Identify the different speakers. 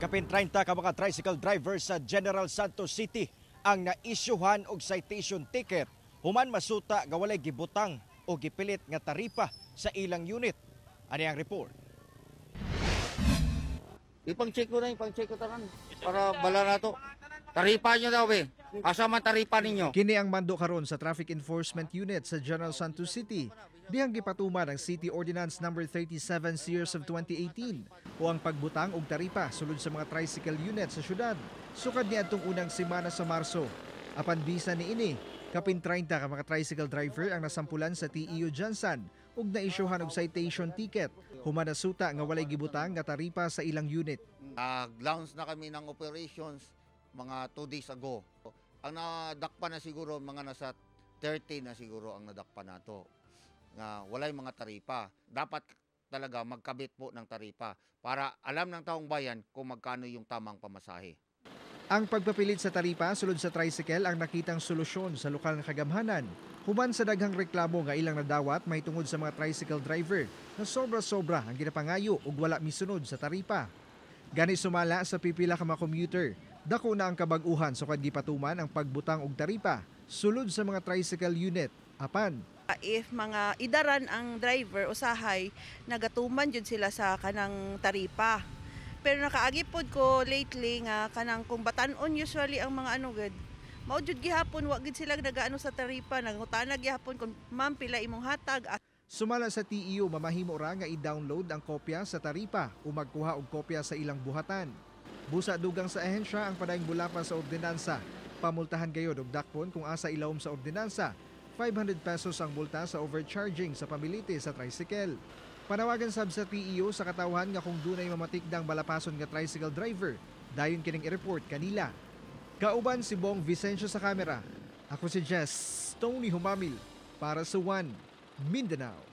Speaker 1: Kapin 30 ka mga tricycle driver sa General Santos City ang naisyuhan og citation ticket human masuta nga walay gibutang o gipilit nga taripa sa ilang unit. Ani ang report.
Speaker 2: Ipang-check ko na, ipang-check ko tanan. Para bala na to. Taripa nyo daw eh. Asa man taripa ninyo?
Speaker 3: Kini ang mando karon sa Traffic Enforcement Unit sa General Santos City. Dihang gipatuman ang City Ordinance Number 37 Series of 2018 o ang pagbutang og taripa sulod sa mga tricycle unit sa syudad. Sukad niadtong unang semana sa Marso. Apan bisan niini, kapin 30 ka mga tricycle driver ang nasampulan sa TEU GenSan ug naisyuhan og citation ticket human nasuta nga walay gibutang nga taripa sa ilang unit.
Speaker 2: Nag-launch na kami ng operations mga 2 days ago. Ang nadakpa na siguro, mga nasa 30 na siguro ang nadakpa nato. Nga walay mga taripa. Dapat talaga magkabit po ng taripa para alam ng taong bayan kung magkano yung tamang pamasahe.
Speaker 3: Ang pagpapilit sa taripa sulod sa tricycle ang nakitang solusyon sa lokal nga kagamhanan human sa daghang reklamo nga ilang nadawat mahitungod sa mga tricycle driver na sobra-sobra ang ginapangayo ug wala misunod sa taripa. Gani sumala sa pipila ka mga commuter, dako na ang kabag-uhan sukad gipatuman ang pagbutang og taripa sulod sa mga tricycle unit. Apan
Speaker 4: If mga idaran ang driver, usahay nagatuman jud sila sa kanang taripa. Pero nakaagi pod ko lately nga kanang kung batan-on usually ang mga ano gud. Mao jud gihapon wa gid sila nagaano sa taripa, nangutana gihapon kung, "Ma'am, pila imong hatag?"
Speaker 3: Sumala sa TEU, mamahimo ra nga i-download ang kopya sa taripa o magkuha og kopya sa ilang buhatan. Busa dugang sa ahensya ang padayong bulapa sa ordinansa. Pamultahan gayod og dakpon kung asa ilawom sa ordinansa. 500 pesos ang multa sa overcharging sa pamilite sa tricycle. Panawagan sab sa TEU sa katawhan nga kung dunay mamatikdang balapason nga tricycle driver, dayon kining i-report kanila. Kauban si Bong Vicencio sa kamera. Ako si Jess Tony Humamil para sa One Mindanao.